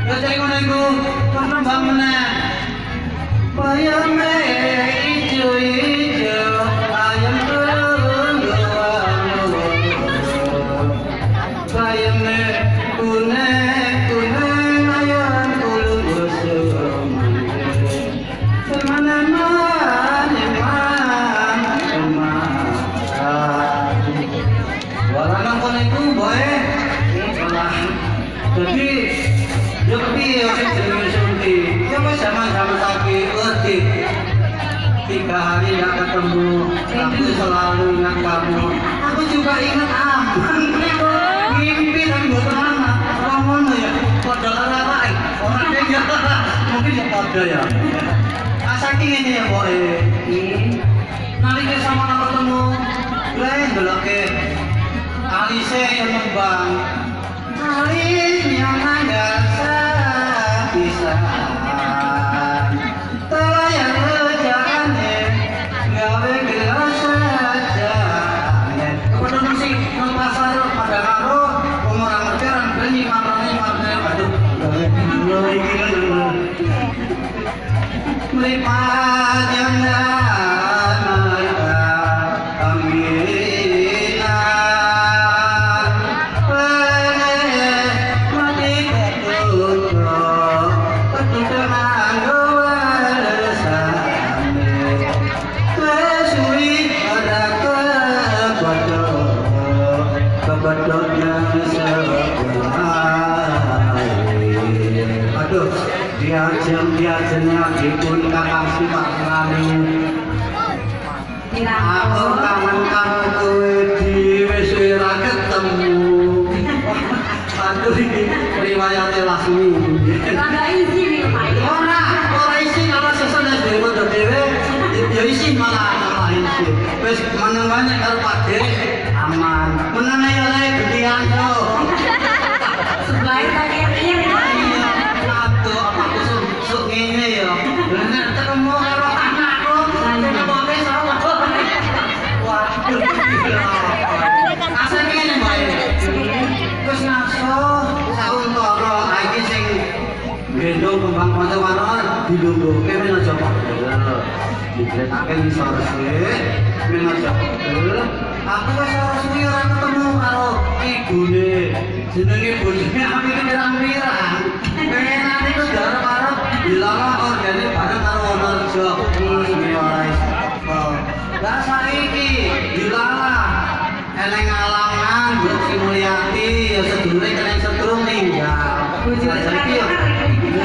Ya cek ngono iku, nembang meneh. Bayame ijo-ijo, ayam tulung. Bayame kuning-kuning, ayam tulung. Jadi, yo piye sing jenenge Sunti? Ya wis zaman-zaman saiki wedi. 3 hari enggak ketemu, aku selalu ingat kamu. Aku juga ingat abang. Mimpi tapi mboten ana. Ora ngono ya. Padha karo awake. Ora ya. Mungkin ya padha ya. Saiki ngene ya, Boe. Nalika sama ketemu, le ndeloke alise yang nembang. Alisnya nanggal sapisan, telayar rejane, gawe gelo sajane. Kepada sing nang pasar pada karo wong ora ngerti ora ngerti marane marane aduh gawe gelo iki lho. Mripat yang diajeng dipun kakang Suparni. Aku kangen karo kowe dhewe suwe ra ketemu. Aduh iki riwayate Lasmi. Ora isi iki Pak. Ora, ora isi kalau sesuk nek dhewe dhewe ya isi malah isi. Wis meneng wae nek karo Pak De aman. Meneng ae oleh gantian yo. Sebelah tak kira. Aduh, aku sok ngene ya. Nek ketemu karo anakku, sing ngomong sapa? Waduh. Asal ngene bae. Wis ngaso sauntara iki sing gendong kembang manca-manca dilungguhke men aja pegel. Digletake ngisor sik, men aja pegel. Aku wis ora suwi ora ketemu karo ibune. Jenenge bojone aku iki pirang-pirang. Pengenane iku diarep-arep dilalah organe bareng karo Wonorejo. Lasmi ora iso teko. Lah saiki dilalah eneng alangan mbok Sri Mulyati ya sedulure kena setrum ninggal. Lah saiki yo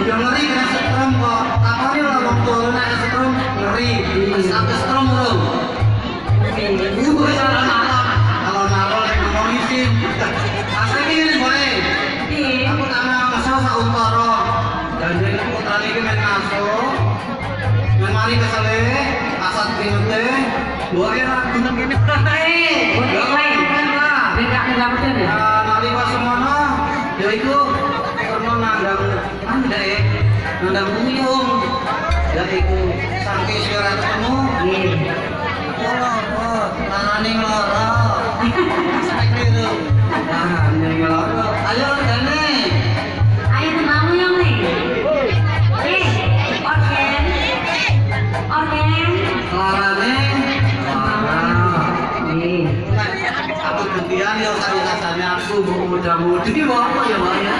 ngeri kena setrum kok. Takoni lho wong tuwa nek setrum ngeri. Wis aku setrum urung. Wis ora malam. Kalau malam nek ngomong isin. Asli ngene bae. Aku tak ngaso sauntara. Dandene putrane iki men ngaso. Men mari kesele, asat kringete, mboke ra gunung kene bae. Ben gak nggak ya. Nalika semono ya iku karena nandang andake, nandang uyung. Ya iku saking suwe ora ketemu. Nggih. Loro, larane loro. Sampai keliru. Larane loro. Ayo dane. Ayo tembang uyung nih. Orgen. Orgen. Larane loro. Nggih. Aku gantian ya rasane aku mbok muda-mudi apa ya, Mbak ya.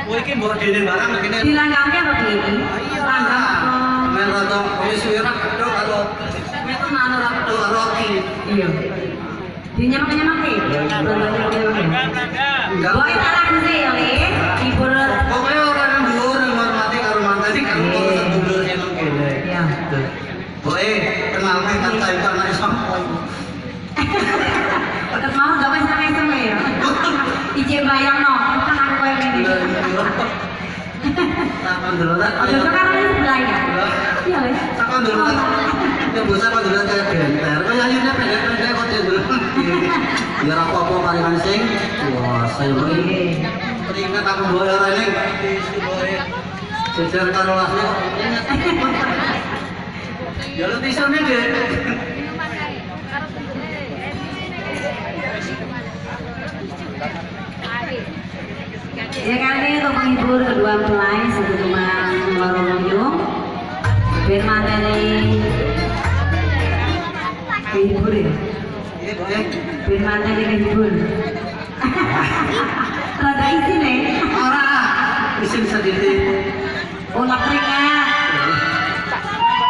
Kowe iki mbok dene barang kene. Dilanggamke apa piye iki? Iya, Langgam. Men rada wis suwe ra kethuk karo metu ana ra kethuk karo iki. Iya. Dinyemak-nyemake. Enggak. Boy tak lagu sih ya, Le. Hibur. Pokoke ora nang dhuwur ngormati karo mantan iki karo sedulur nang kene. Iya. Boe kenalke kan ta iku anake sapa iku. Tetep mau gak wis sampe ya. Ije bayangno, kan aku koyo ngene. Takon dulu tak. Aja karo sebelah ya. Iya wis. Takon dulu tak. Ya bosah kok dulu kayak benter. Kaya ayune pendek-pendek kok dulu. Ya ora apa-apa paringan sing. Wah, saya boe. Teringat aku boe ora ning boe. Jejer karo lasnya kok ingat. Ya lu tisane, Dek. Ya kali untuk menghibur kedua mempelai satu teman Waroloyo. Ben mantene kehibur ya. Ben mantene kehibur. Rada isin ya. Ora